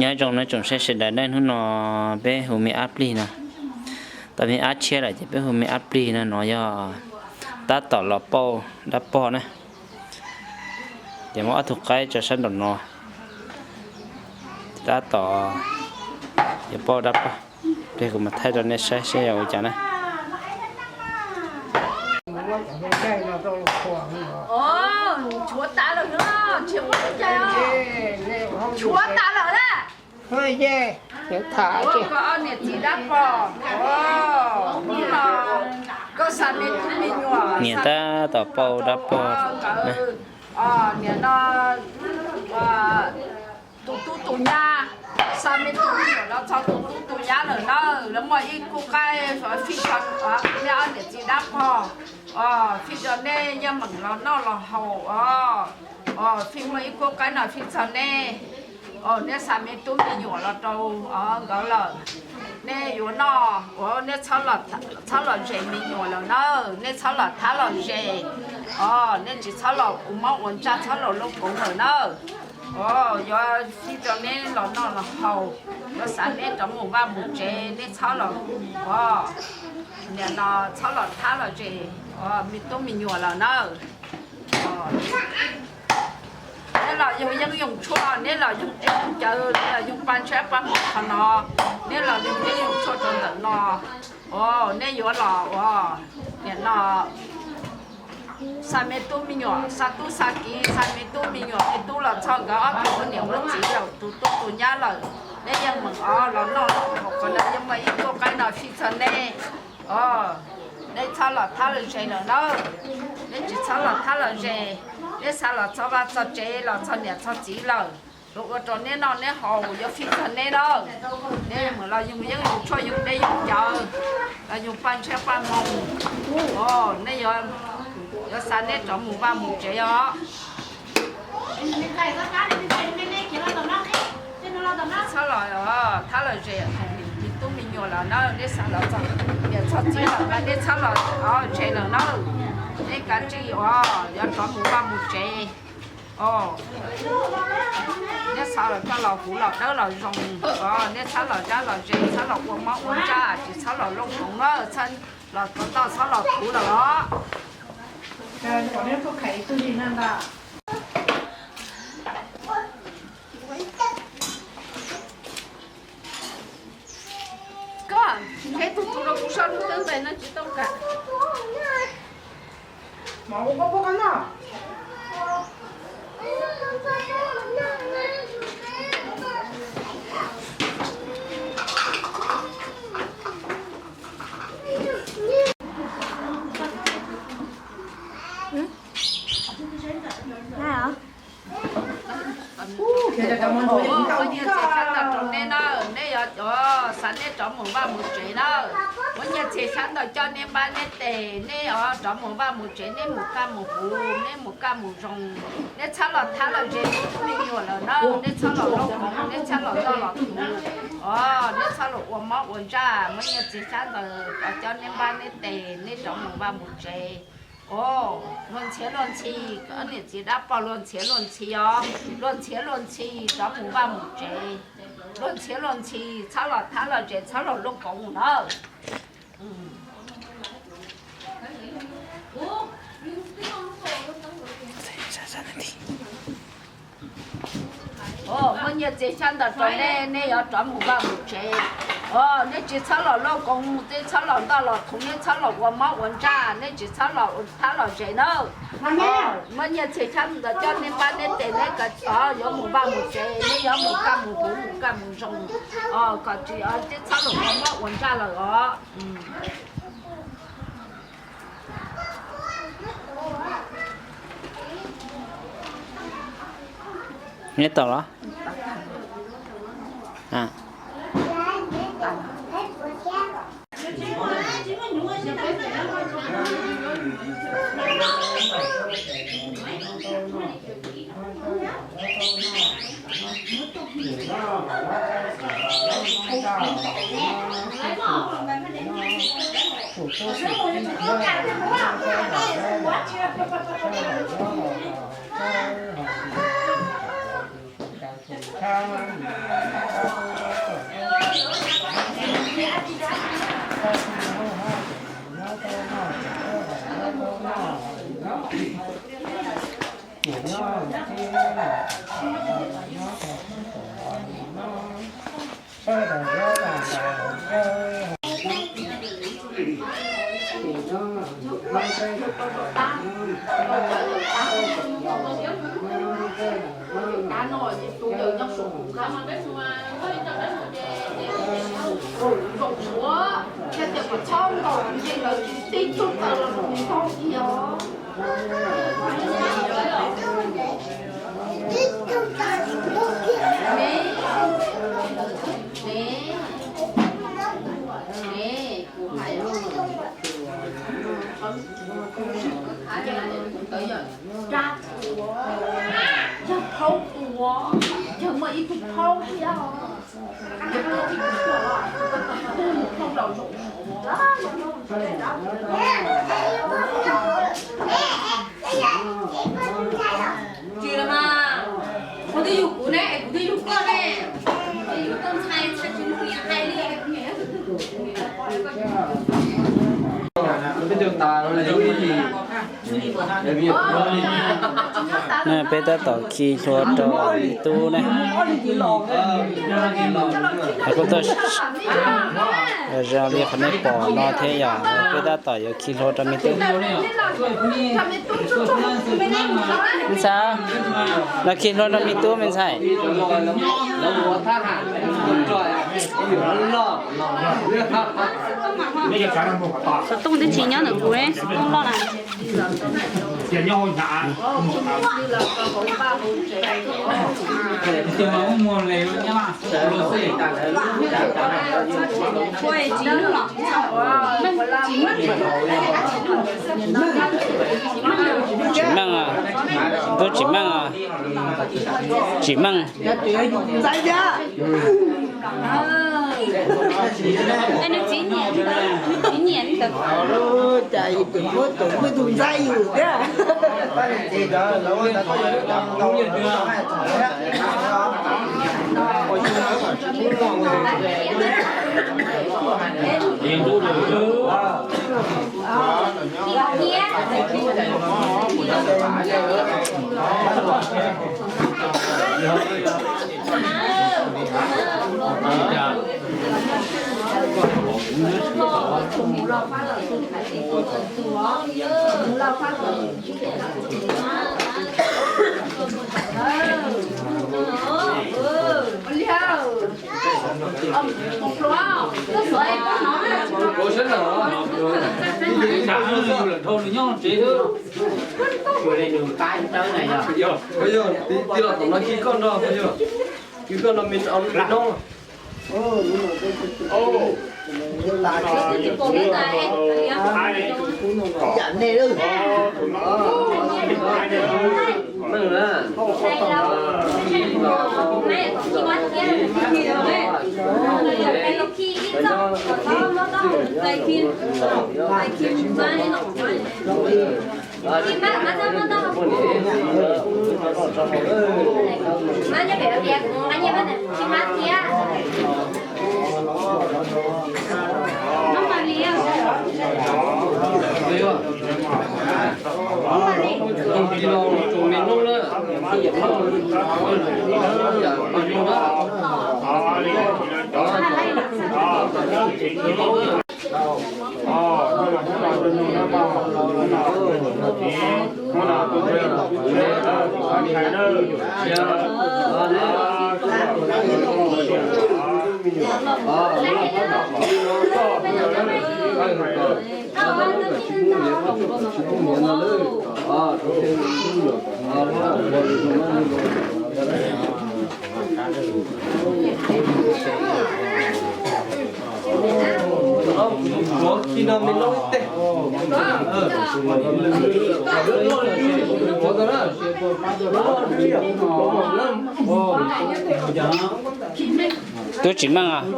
Nyob zoo nej tsoom saib sawv daws, hnub no peb hu me ab plig no, tau me ab tshiab lawm ces peb hu me ab plig no, no yog tab tom los pauj dab pog na. Ces muab ob tug qaib tso sab nraum no, tab tom yuav pauj dab pog. Pliag kuv mam thaij rau nej saib seb yog ua cas na. Tshuav tas lawm na, tshuav tas lawm na. Niam txiv dab pog, koj xa me tub me nyuam, niam tab tom pauj dab pog. Niam no tus tub tus nyab, xa me tub me nyuam los txog tus tub tus nyab lawm na, lawv muaj ib khub qaib fij tso, nej ob niam txiv dab pog, fij tso nej yeej meem los noj los haus os. Fij muaj ib khub qaib no fij txog nej, nej xa me tub me nyuam los rau nkawd lawm. Nej yuav noj uas nej txhob los zes me nyuam lawm na, nej txhob los thab los zes os, nej tsis txhob los ua mob ua ntsaj, txhob los lub koov lawm na. Yuav fij rau neb los noj los haus, yuav xa neb rov mus vaj mus tsev, neb txhob los, nim no txhob los thab los zes me tub me nyuam lawm na. Neb los yug yeeb yug tshuaj, neb los yug dej yug cawv, neb los yug paj ntshiab paj hmoo qhov no, neb los yug dej yug tshuaj rau ntawm no, neb yuav los ua, nim no xa me tub me nyuam, xa tub xa kiv, xa me tub me nyuam, me tub los txog nkawd ob tug ua niam ua txiv lawm, tus tub tus nyab lawm, neb yeej meem os los noj los haus, qhov no yeej muaj ib khub qaib no fij txog neb. Neb txhob los thab los zes lawm na, neb tsis txhob los thab los zes, neb xa los txog vaj txog tsev los txog niam txog txiv lawm, luag ua rau neb noj neb haus yuav fij txog neb na. Neb mus los yug yeeb yug tshuaj yug dej yug cawv, los yug paj ntshiab paj hmoo, neb yuav, yuav xa neb rov mus vaj mus tsev os. Txhob los thab los zes me tub me nyuam lawm na, neb xa los txog niam txog txiv lawm mas neb txhob los zes lawm na, neb kav tsij os yuav rov mus vaj mus tsev. Neb xa los coj los huv los dawb los zoo, neb txhob los dab los zes, txhob los ua mob ua ntsaj, tsis txhob los looj koov na, los txog toj txhob los huv lawm os. Koj, ntshe tus tus rau kuv soj lub twb ntais no tsis tau kam. Muab nyiaj txiag xyab ntawv rau neb na, neb yuav xav neb rov mus vaj mus tsev na, muab nyiaj txiag xyab ntawv coj neb npab neb tes, neb yuav rov mus vaj mus tsev, neb mus kaj mus huv, neb mus kaj mus zoo, neb txhob los thab los zes me tub me nyuam lawm na, neb txhob los looj koov, neb txhob los ntoj los thuv os, neb txhob los ua mob ua ntsaj, muab nyiaj txiag xyab ntawv rov coj neb npab neb tes, neb rov mus vaj mus tsev. Luag ntxhiav luag ntxhi, niam txiv dab pog luag ntxhiav luag ntxhi os, luag ntxhiav luag ntxhi rov mus vaj mus tsev, luag ntxhiav luag ntxhi txhob los thab los zes, txhob los looj koov na. Muab nyiaj txiag xyab ntawv rau neb, neb yuav rov mus vaj mus tsev. Neb tsis txhob los looj koov, neb txhob los ntoj los thuv, neb txhob los ua mob ua ntsaj, neb tsis txhob los thab los zes na. Muab nyiaj txiag xyab ntawv coj neb npab neb tes, neb yuav mus vaj mus tsev, neb yuav mus kaj mus huv, mus kaj mus zoo, kom tsis, neb txhob los ua mob ua ntsaj lawm os. Neb tau los? Yog phauj tua, yog muaj ib tug phauj thiab. Tsis los mas, kuv twb yug kuv ne, kuv twb yug koj ne. Yus tau ntshai, ntshai tsis muaj niam hais li. Peb tab tom khi hlua rau me tub ne. Kuj tuaj zoo li qhov nej pom no thiab yog peb tab tom yuav khi hlua rau me tub. Me ntxhais, no khi hlua rau me tub me ntxhais. Xov tooj twb tsis nyob ntawm kuv, xov tooj loj na. Tsis meej, tub tsis meej, tsis meej. Nws txiv nyiam li ntawd. Cas yus pem muab tus muaj tus ntxaij yus thiab. Yog, tij laug tom no khi koj nrog, khi koj nrog me no. Yam nej lawm. Tub tsis meej os.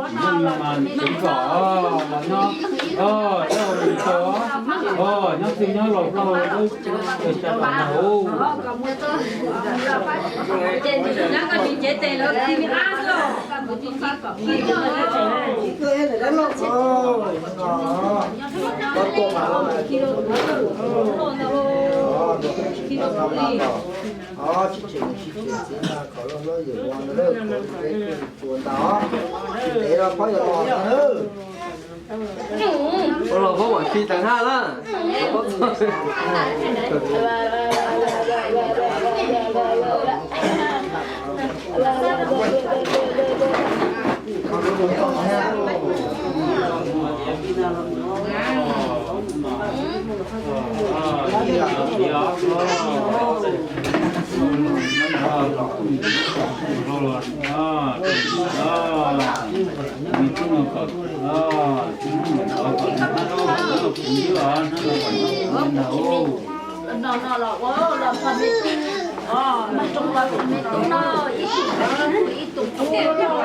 Os, tsis tshem, tsis tshem txiv na, qhov loj hlob yawm ua ntawd lawm, qhov peb tua ntag os. Tsis ntev rau pob yuav los na. Pob los pob mam khi tag haj na. No no los ua los txog me tub, mas zoo los txog me tub no, ib tug ib tug ib tug,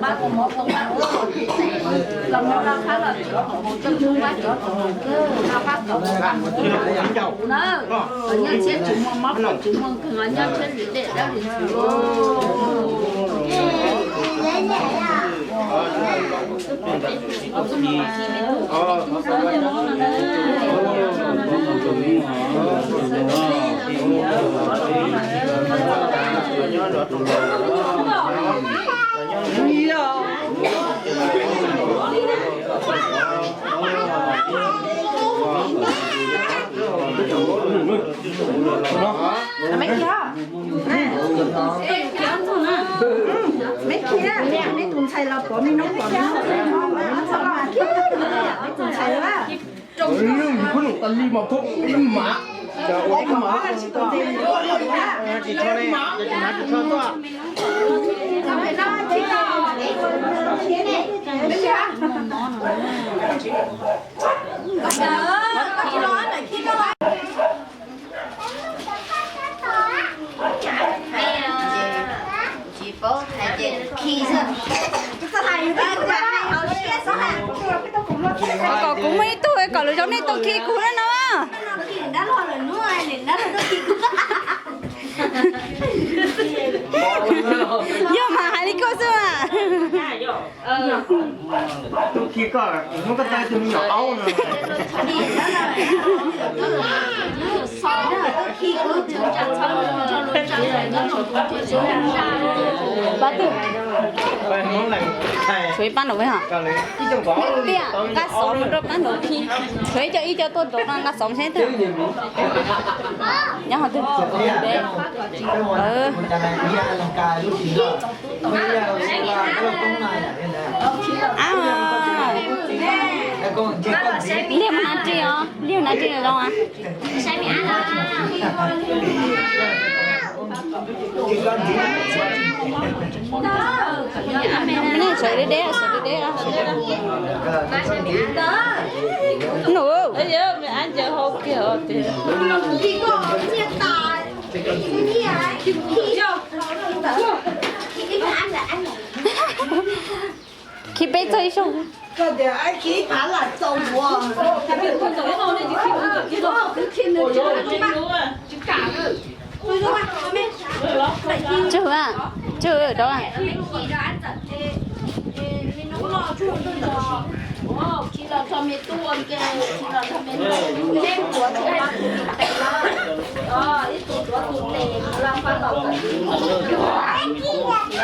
pab tus mov tus nqaij, los mov los qab los tsis tau mus coj tub pab tsis tau mus, los pab tau mus pab mus tub na, los nyob ntshiab tsis muaj mob, tsis muaj nkeeg, los nyob ntshiab li dej dawb li ntxhw. Meb khi, meb tus ntxhais los pom me noob pom me noob, meb tus ntxhais lawm. Lwj, yus khuj num tas li mas khuj ib mas, ua ib mas. Tsis paub hais ces khi xwb. Kom kuv muaj ib tug kom lwm zaus nej tau khi kuv na no. Yog mas hais li koj xwb mas. Tub khi koj, muab koj tau tus me nyuam aub no. Pab twg? Tshuav ib pab nraum ub hos. Tiaj, nqa xov mus rau pab nraum khi. Tshuav ib co ib co tuaj nraum no nqa xov mus seb twg. Nyob hov twg? Liag mus hnav ris os, liag hnav ris zoo. Nej sawv deb deb, sawv deb deb. Nus. Khi peb txog ib zaug. Tswg, tswg dab.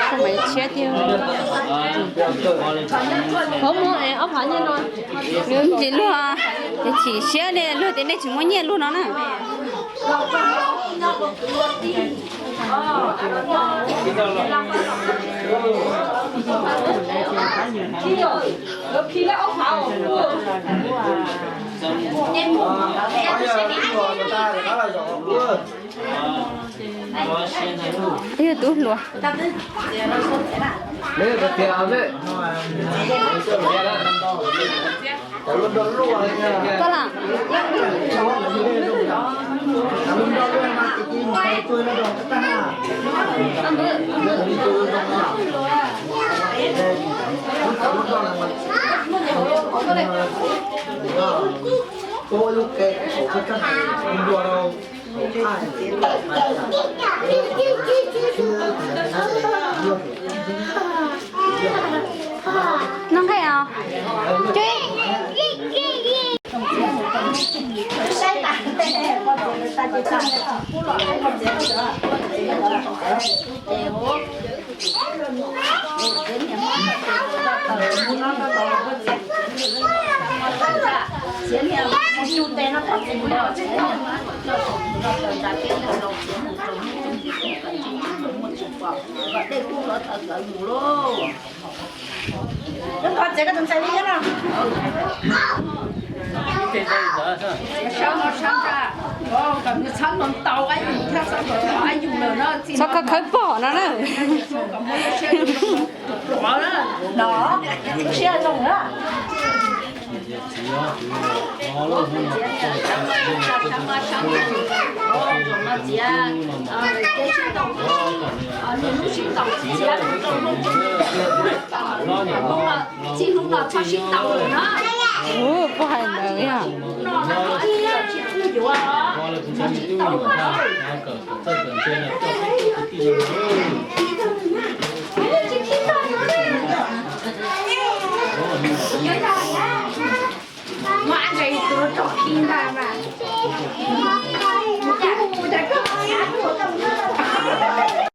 Tus me tshiab tiag. Nws tsis luag, ces chim siab li luag tias nej tsis muaj nyiaj luag no na. Ib tug hluas. Koj lam. Noj nqaij os. Saib tas. Txhob khawb khawb pom no na. No, lub siab zoo na. Ub, puas hais ntawd yog.